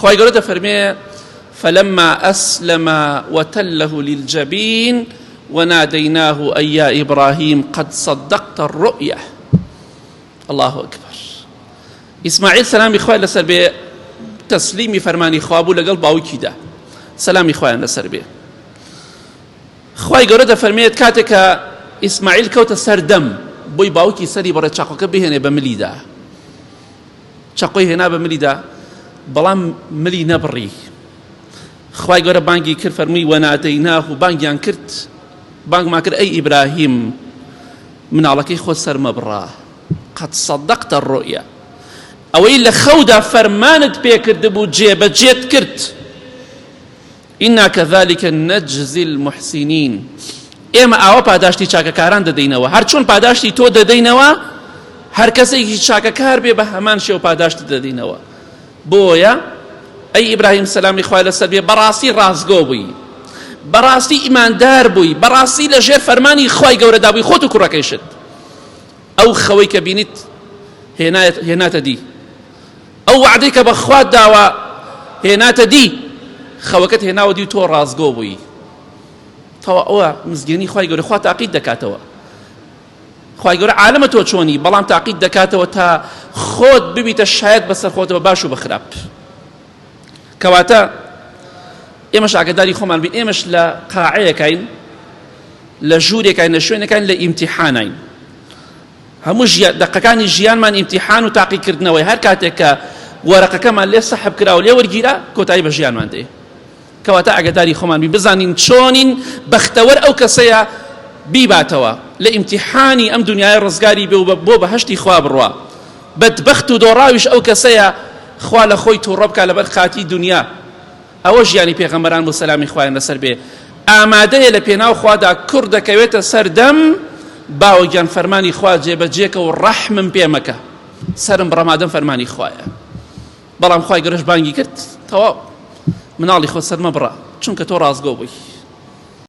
خوای گەورە دەفەرمێ فلما أسلم وتله للجبين وناديناه أي يا إبراهيم قد صدقت الرؤيا الله أكبر ئیسماعیل سەلامی خوای لەسەر بێ تەسلیمی فەرمانی خوا بوو لەگەڵ باوکیدا سەلامی خوایان لەسەر بێ خوای گەورە دەفەرمێت کاتێک کە ئیسماعیل کەوتە سەر دەم بۆی باوکی سەری بەڕێ چاقۆکە بهێنێ بە ملیدا چەقۆی هێنا بە ملیدا بەڵام ملی نەبڕی خوای گەورە بانگی کرد فەرمووی وەنادەیناه و بانگیان کرد بانگمان کرد ئەی ئیبراهیم مناڵەکەی خۆت سەر مەبڕە قد صدقت الرؤيا ئەوەی لە خەودا فەرمانت پێکردبوو جێبەجێت کرد إنا كذلك نجزي المحسنين ئێمە ئاوا پاداشتی چاکەکاران دەدەینەوە هەر چۆن پاداشتی تۆ دەدەینەوە هەر کەسێکی چاکەکار بێ بە هەمان شێوە پاداشت دەدەینەوە بۆیە ئەی ئیبراهیم سەلامی خوای لەسەر بێ بەڕاستی ڕاستگۆ بووی بەڕاستی ئیماندار بووی بەڕاستی لە ژێر فەرمانی خوای گەورەدا بووی خۆت و کوڕەکەیشت ئەو خەوەی کە بینیت هێناتە دی ئەو وەعدەی کە بە خوات داوە هێناتە دی خەوەکەت هێناوە دی و تۆ ڕاستگۆ بووی تەوا ئەوە مزگێنی خوای گەورە خوا تاقیت دەکاتەوە خوای گەورە عالەمە تۆ چۆنی بەڵام تاقیت دەکاتەوە تا خۆت ببیتە شایەت بەسەر خۆتەوە باش و بەخراپ کەواتە ئێمەش ئاگداری خۆمان بین ئێمەش لە قاعەیەکین لە ژوورێکین لە شوێنەکان لە ئیمتیحانین هەموو دەقەکانی ژیانمان ئیمتیحان و تاقیکردنەوەی هەر کاتێک کە وەرەقەکەمان لێ سەحب کرا و لێ وەرگیرا کۆتایی بە ژیانمان دێ کەواتە ئاگداری خۆمان بین بزانین چۆنین بەختەوەر ئەو کەسەیە بیباتەوە لە ئیمتیحانی ئەم دنیای ڕزگاری بێ و بۆ بەهەشتی خوا بڕوا بەدبەخت و دۆڕاویش ئەو کەسەیە خوا لە خۆی تووڕە بکا لەبەر خاتی دنیا ئەوە ژیانی پێغەمبەران بوو سەلامی خوایان لەسەر بێ ئامادەیە لە پێناو خوادا کوڕ دەکەوێتە سەر دەم باوە گیان فەرمانی خوا جێبەجێکە و ڕەحمم پێ مەکە سەرم بڕە مادەم فەرمانی خوایە بەڵام خوای گەورەش بانگی کرد تەواو مناڵی خۆ سەر مەبڕە چونکە تۆ ڕاستگۆ بووی.